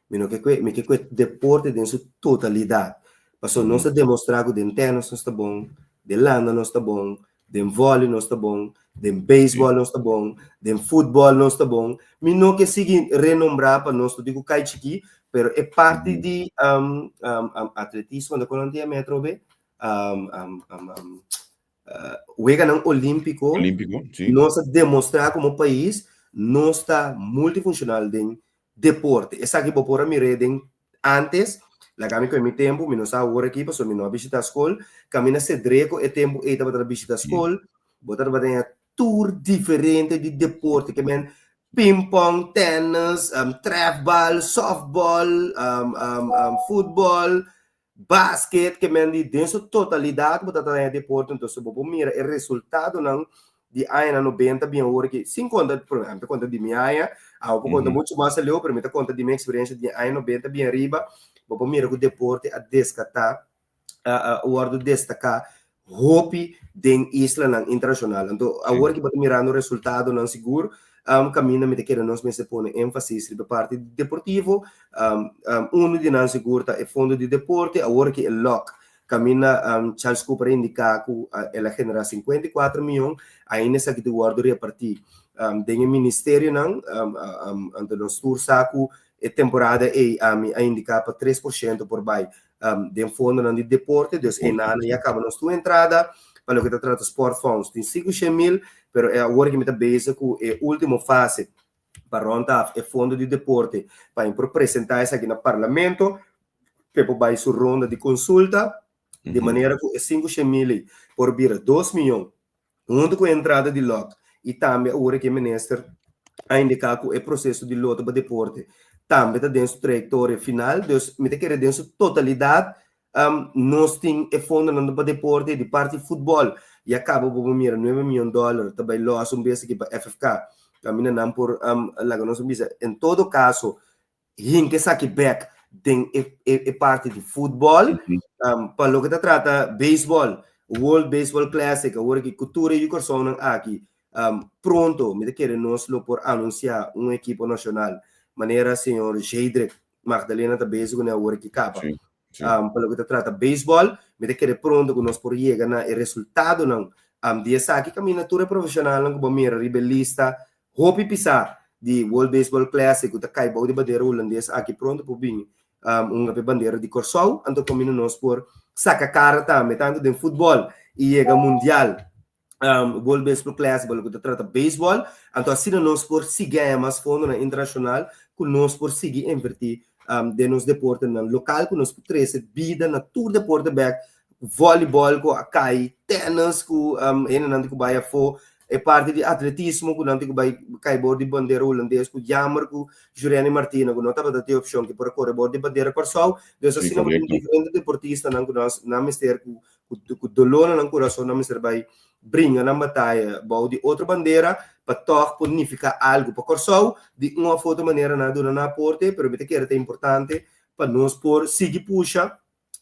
D: Mi no ke ku e, mi ke ku e deporte den su totalidat. Pasobra nos ta demostrá ku den tènis nos ta bon, den landa nos ta bon, den vòli nos ta bon, den beisbòl nos ta bon, den futbòl nos ta bon. Mi no ke sigui renombrá pa nos no tin ku kai chikí, pero e parti di atletismo, ta kono nan ta yama atrobe? Weganan Olímpiko,
C: Olímpiko, sí.
D: Nos a demostrá komo pais nos ta multifunshonal den deporte. Esaki bo por a mir'é den antes, laga mi kohe mi tempu, mi no sa awor aki pasobra mi no a bishitá skol, kaminda Cedreco e tempu ei tabata ta bishitá skol, bo tabata haña tur diferente di deporte, ke men pingpong, tennis, trèfbal, sòftbòl, futbòl, Basket ke men di den su totalidat bo ta traña deporte entonces bo por mira e resultadonan di añanan nobenta bien awor aki sin konta por mi ta konta di mi aña awo por konta mucho mas aleu pero mi ta konta di mi eksperensia di aña nobenta bien ariba bo por mira ku deporte a deskatá a wòrdu destaká hopi den islanan internashonal. Anto awor ki bo ta mirando resultadonan sigur kaminda mi ta kere nos mester pone énfasis riba e parti deportivo. Unu di nan sigur ta e fondo di deporte, awor ki e lòk kaminda Charles Cooper a indiká ku el a generá 54 mion, ainda esaki ta wòrdu repartí den e ministerionan. Anto nos tur sa ku e temporada ei ami a indiká pa 3% por bai den fondonan di deporte, dus einan ya kaba nos tur entrada pa loke ta trata sportfonds tin 500.000, pero e awor ki mi ta bezig ku e ultimo fase pa rond af e fondo di deporte pa e por presenta esaki na parlamento pa e por bai su ronda di konsulta di manera ku e 500.000 ei por bira 2 miyon Huntu ku e entrada di lòk i tambe awor ku e minister a indiká ku e proseso di loto pa deporte tambe ta den su trayektoria final, dus mi ta kere den su totalidat nos tin e fondonan pa deporte di parti futbòl ya kaba bo por mira nuebe mion dòler ta bai lòs un bes aki pa FFK kaminda nan por laga nos bisa en todo kaso hinka esaki bek den e, e, e parti di futbol. Pa loke ta trata baseball, World Baseball Classic, awor ki ku tur e yu Kòrsounan aki, pronto mi ta kere nos lo por anunsiá un ekipo nashonal, manera señor Jedrick Magdalena ta bezig kuné awor ki kaba.
C: Sí, sí.
D: Pa loke ta trata baseball, mi ta kere pronto ku nos por yega na e resultadonan di esaki kaminda tur e profeshonalnan ku bo mira riba e lista Hopi pisá di World Baseball Classic ku ta kai bou di bandera hulandes aki pronto por bini hunga pa e bandera di Kòrsou. Anto kaminda nos por saka kara tambe tantu den futbòl i yega mundial World Baseball Classic ku ta trata beisbòl. Anto asina nos por sigui haña mas fondonan internashonal. ku nos por sigui invertí den nos deportenan lokal, ku nos por trese bida na tur deporte bèk, vòlibòl ku a kai, tènis ku hendenan tin ku bai afó, e parti di atletismo ku nan tin ku bai kai bor di bandera hulandes, ku jammer ku Jureny Martina ku no tabata tin opshon ku por a kore bor di bandera Kòrsou. Dus asina bo tin diferente deportistanan ku nan mester ku ku doló na nan kurason nan mester bai bringa nan bataya bou di otro bandera pa tòg por nifiká algu pa Kòrsou. Di un òf otro manera nan a duna nan aporte, pero mi ta kere ta importante pa nos por sigui pusha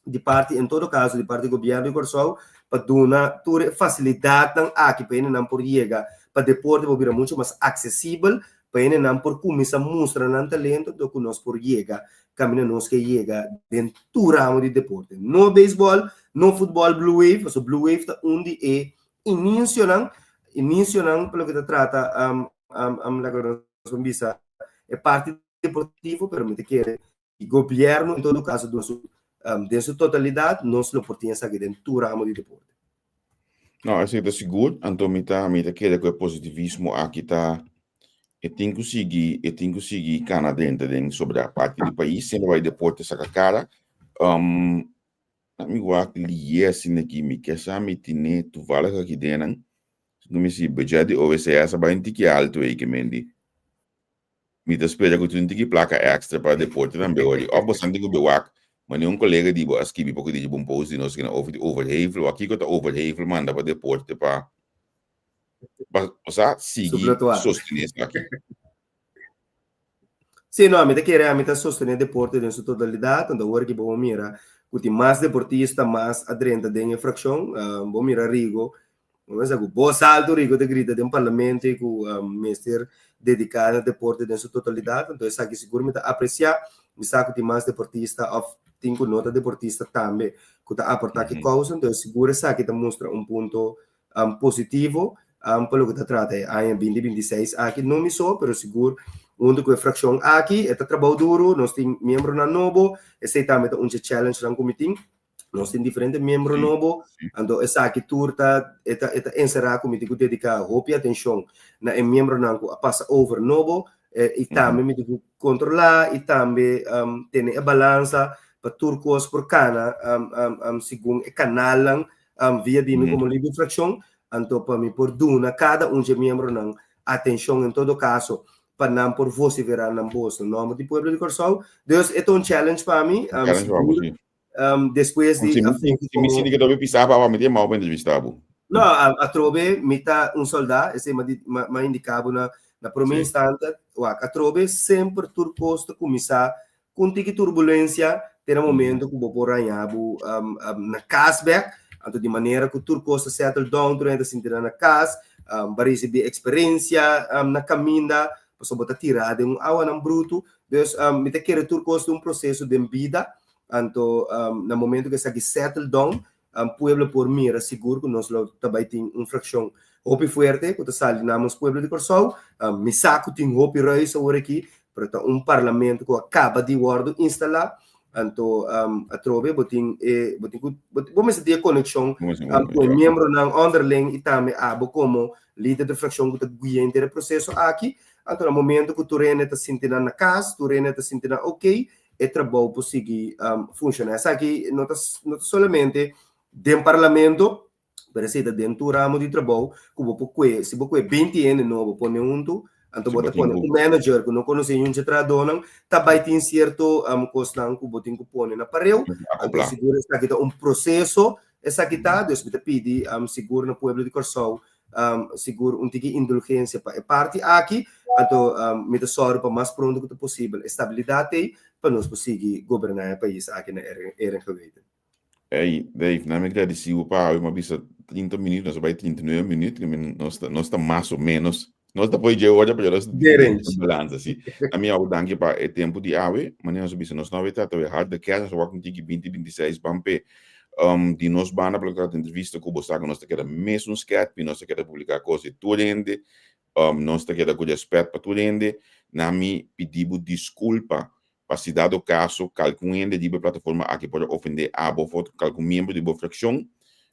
D: di parti, en todo kaso di parti gobièrnu di Kòrsou, pa duna tur e fasilidatnan aki pa hendenan por yega pa deporte por bira muchu mas aksesibel, pa hendenan por kuminsá mustra nan talento dor ku nos por yega kaminda nos ke yega den tur ramo di deporte. No beisbòl, no futbòl Blue Wave, pasobra Blue Wave ta un di e inisionan, inisionan pa loke ta trata laga nos por bisa e parti deportivo, pero mi ta kere gobièrnu en todo kaso duna su den su totalidat nos lo por tin esaki den tur ramo di deporte.
C: No, esei ta sigur. Anto mi ta mi ta kere ku e positivismo aki ta e tin ku sigui e tin ku sigui kana drenta den sobre a parti di pais siempre bai deporte saka kara. Um, mi wak liye asina aki mi ke sa mi tine toevallig aki den nan. No mi si budget di OVCS a bai un tiki alto ei ke mendi. Mi ta spera ku tin un tiki plaka extra pa deporte tambe ori. Of bosan tin ku bewak, mane un kolega di bo a skibi poko di dje un post di nos kina over di overhevel. Wak kiko ta overhevel manda pa deporte pa pa osea sigui
D: Supletuar.
C: sostene esaki.
D: Sí, no, ami ta kere, ami ta sostene deporte den su totalidat, anto awor ki bo por mira ku tin mas deportista mas a drenta den e frakshon, bo mira Rigo Bo pensa ku bos alto Rico ta grita den parlamento i ku mester dediká na deporte den su totalidat, anto esaki sigur mi ta apresiá. Mi sa ku tin mas deportista òf tin ku no ta deportista tambe ku ta aportá ki kousa, anto sigur esaki ta mustra un punto positivo pa loke ta trata e aña binti 26 aki. No mi so, pero sigur huntu ku e frakshon aki e ta trabou duru, nos tin miembronan nobo, esei tambe ta un dje challengenan ku mi tin. Nos tin diferente miembro nobo, anto esaki tur ta e ta e ta enserá ku mi tin ku dediká hopi atenshon na e miembronan ku a pasa over nobo i tambe mi tin ku kontrolá i tambe tene e balansa pa tur kos por kana segun e kanalnan via di mi komo lider di frakshon, anto pa mi por duna kada un dje miembronan atenshon en todo kaso pa nan por vosiferá nan bos na nòmber di pueblo di Kòrsou. Dus e ta un challenge pa mi, sigur despues di
C: Si mi sinti ke ta pisa pa mi tin mau pa entrevista bo.
D: No, atrobe mi ta un soldá, esei m'a indiká bo na na promé instante. Wak, atrobe semper tur kos ta kuminsá ku un tiki turbulensia te na momento ku bo por haña bo na kas bèk. Anto di manera ku tur kos ta settle down, tur hende ta sinti nan na kas, bo a risibí eksperensia na kaminda, pasobra bo ta tirá den un awanan brutu. Dus mi ta kere tur kos ta un proseso den bida, anto na momento ku esaki settle down, pueblo por mira sigur ku nos lo ta bai tin un frakshon hopi fuerte ku ta sali namens pueblo di Kòrsou. Mi sa ku tin hopi ruis awor aki, pero ta un parlamento ku a kaba di wòrdu instalá, anto atrobe bo tin e bo tin ku bo mester tin e konekshon ku e miembronan onderling i tambe abo komo lider di frakshon ku ta guia henter e proseso aki. Anto na momento ku tur hende ta sinti nan na kas, tur hende ta sinti nan oké, e trabou por sigui funshoná. Esaki no ta no ta solamente den parlamento, pero esei ta den tur ramo di trabou ku bo por kue, si bo kue 20 hende nobo pone huntu, anto bo ta pone un manager ku no konosé niun dje trahadónan, ta bai tin sierto kosnan ku bo tin ku pone na pareu. Anto sigur esaki ta un proseso, esaki ta, dus mi ta pidi sigur na pueblo di Kòrsou sigur un tiki indulgensia pa e parti aki, anto mi ta sòru pa mas pronto ku ta posibel e stabilidat ei pa nos por sigui goberná e pais aki na Eren Geweten.
C: Ey, Dave, na mi gradisí bo pa awe, mi a bisa 30 minuut, nos a bai 39 minuut, nos ta, nos ta mas o menos, nos ta por dje ora, pero nos
D: Gerench.
C: balansa, si. A mi awe danki pa e tempu di awe, manera nos a bisa, nos no awe trata awe hard de cash, nos a wak un tiki 20, 26, ban p'e Di nos banda pa loke ta entrevista ku bo sa ku nos ta keda mesun skèt i nos ta keda publiká kos di tur hende. Nos ta keda ku rèspèt pa tur hende. Na mi pidi bo diskulpa pa si dado kaso kalkun hende riba e plataforma aki por a ofendé abo òf otro kalkun miembro di bo frakshon.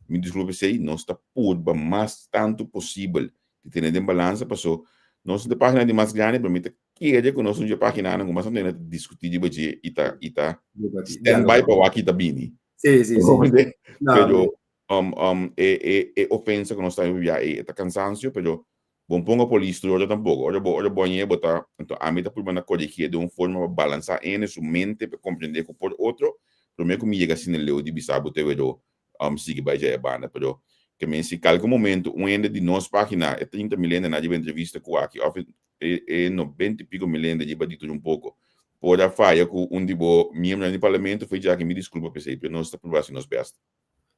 C: Mi diskulpa p'esei. Nos ta purba mas tantu posibel di tene den balansa paso nos no ta e página di mas grandi pero mi ta. kere ku nos un dje paginanan ku mas o menos ta diskutí riba dje i ta i ta stand by pa wak ki ta bini.
D: Sí, sí, sí.
C: Pero um, um, e, e, e ofensa ku nos ta bia e ta kansansio, pero bon ponga polis tur ora tampoko. Ora bo ora bo añe bo ta, anto ami ta purba na koregié den un forma pa balansá ene su mente pa komprendé ku por otro, promé ku mi yega asina leu di bisa bo te wero um sigui bai dja e banda. Pero ke men si kalke momento un hende di nos pagina, e 30 mil hende na riba entrevista ku aki of e e 90 y piko mil hende riba di tur un poko por a faya ku un di bo miembronan di parlamento, fo'i djaki mi diskulpa p'esei, pero nos ta purba hasi nos best.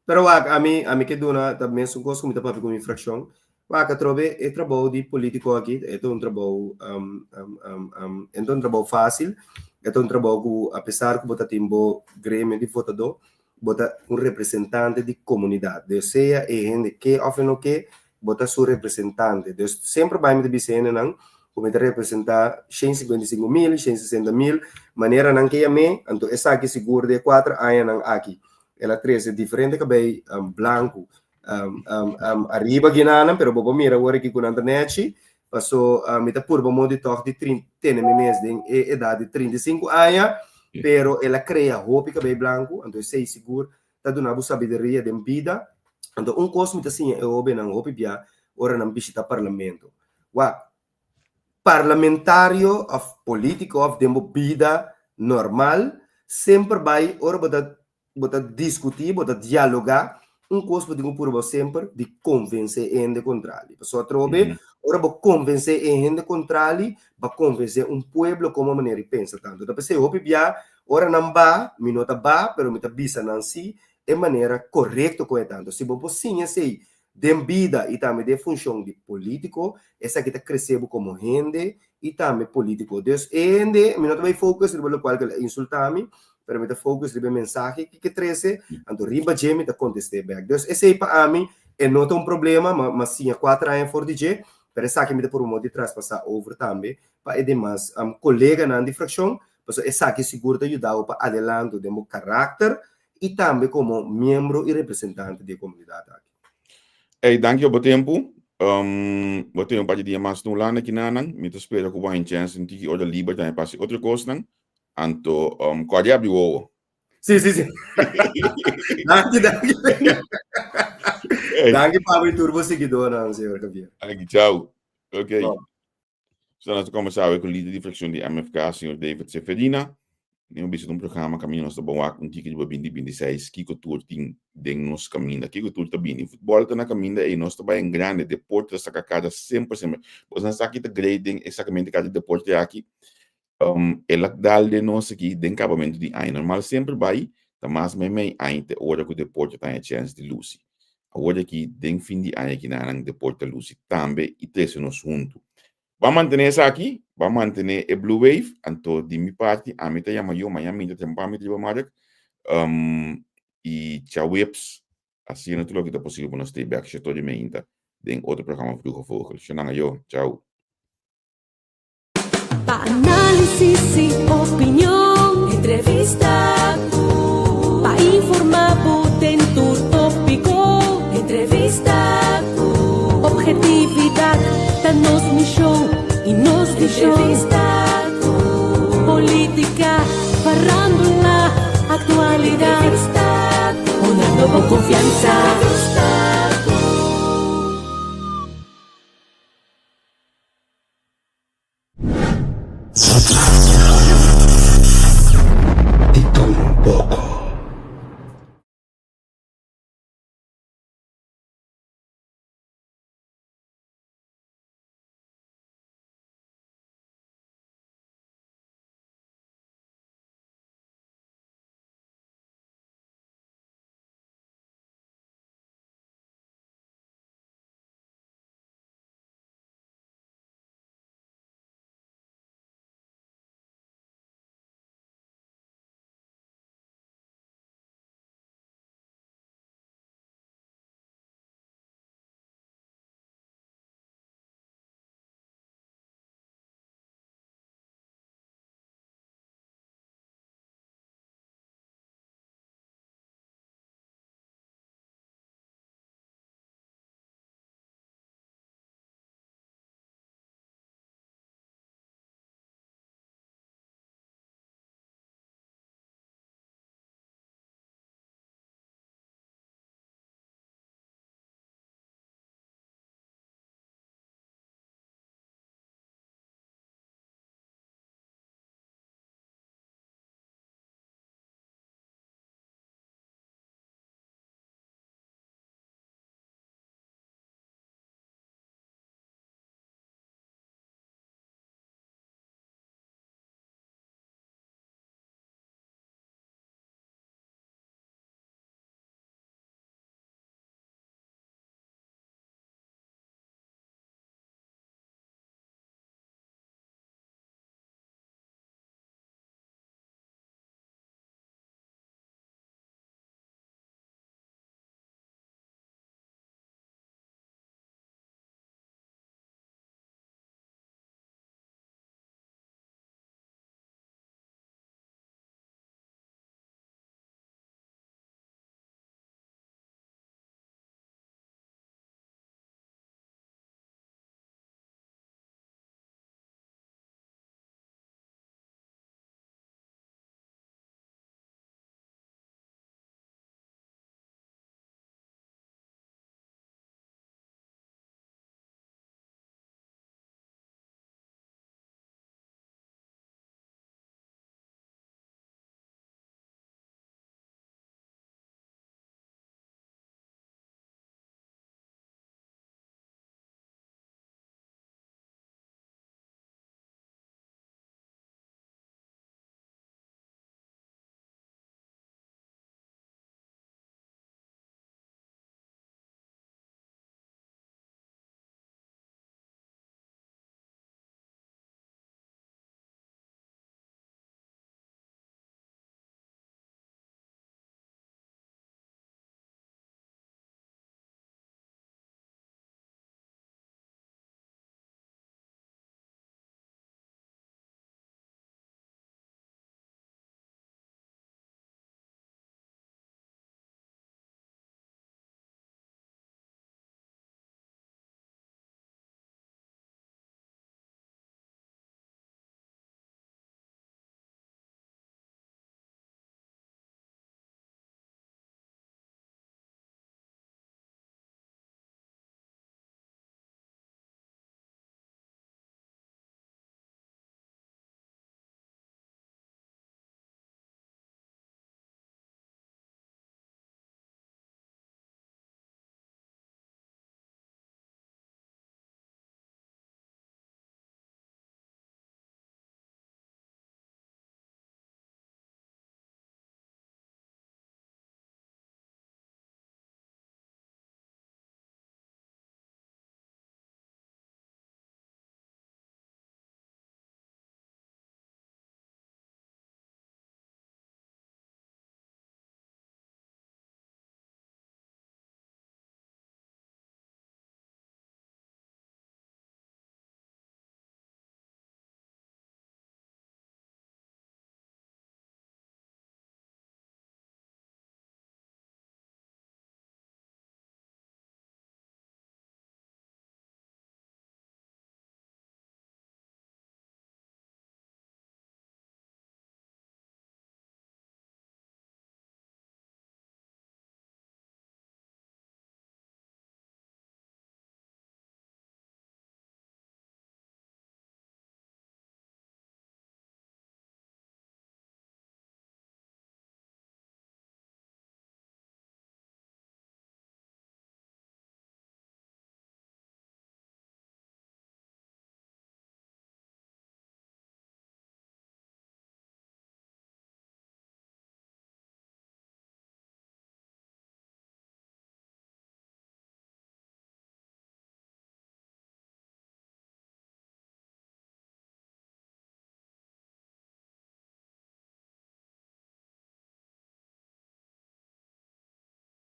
D: Pero wak, ami, ami ke duna ta mesun kos ku mi ta papia ku mi frakshon. Wak, atrobe e trabou di politiko aki, e ta un trabou, um, um, um, um, e ta un trabou fásil, e ta un trabou ku apesar ku bo ta tin bo gremio di votadó, bo ta un representante di komunidat. Dus sea e hende ke òf e no ke, bo ta su representante. Dus semper bai mi ta bisa hendenan ku mi ta representá 155 mil, 160 mil, manera nan ke yam'é, anto esaki sigur den e 4 añanan aki el a trese diferente kabei blanku ariba ginanan, pero bo por mira awor aki ku nan ta nechi, paso mi ta purba modo di tòg di tene mi mes den e edat di 35 aña, pero el a krea hopi kabei blanku, anto esei sigur ta duna bo sabiduria den bida. Anto un kos mi ta siña e hóbennan hopi bia ora nan bishita parlamento. Wak, parlamentario òf polítiko òf den bo bida normal, semper bai ora bo ta diskutí, bo ta dialogá, un kos bo tin ku purba semper di konvensé e hende kontrali. Pasobra atrobe, ora bo konvensé e hende kontrali, bo a konvensé un pueblo komo manera di pensa tantu. Ta p'esei hopi bia ora nan ba, mi no ta ba, pero mi ta bisa nan si e manera korekto kon e tantu. Si bo por siña esei den bida i tambe den funshon di polítiko, esaki ta krese bo komo hende i tambe polítiko. Dus e hende, mi no ta bai focus riba lokual ku el a insultá mi, pero mi ta focus riba e mensahe ku ke trese, anto riba dje mi ta kontest'é bèk. Dus esei pa ami e no ta un problema, m'a siña 4 aña for di dje, pero esaki mi ta purba di traspasá over tambe pa e demas koleganan di frakshon, pasobra esaki sigur ta yuda bo pa adelanto den bo karakter i tambe komo miembro i representante di e komunidat aki.
C: Ey, danki pa bo tempu. Bo tin un par di dia mas na Hulanda kinanan. Mi ta spera ku bo haña chèns un tiki ora liber tambe pa hasi otro kosnan. Anto, kòrda yabri wowo.
D: Sí, sí, sí. Danki, danki. Danki pa bo i tur bo siguidónan, señor Javier.
C: Danki, chau. Ok. So nos ta kombersá awe ku lider di frakshon di MFK, señor David Seferina. Den un bisita un programa kaminda nos ta bon wak un tiki riba 2026 kiko tur tin den nos kaminda, kiko tur ta bini. Futbòl ta na kaminda ei, nos ta bai en grande, deporte ta saka kada semper semper. Bos nan sa ki ta great den eksakamente kada deporte aki? El a dal den nos aki den kabamentu di aña. Normal semper bai ta mas meimei aña te ora ku deporte ta haña chèns di lusi. Awor aki den fin di aña kinanan deporte ta lusi tambe i trese nos huntu. Ban mantené esaki, ban mantené e Blue Wave, anto di mi parti ami ta yama yo maña minta temprano mi ta riba Mark, i djaweps hasiendo tur loke ta posibel pa nos stay bek sheto di meinta den otro programa Vroege Vogel. Shonnan ayo, chao.
A: Pa análisis y opinión, entrevista ku. Pa informá bo den tur tópiko, entrevista ku. Objetividad ta nos mishon i nos vishon. Entrevista ku. Polítika, farándula, aktualidat. Entrevista ku. Honrando bo konfiansa.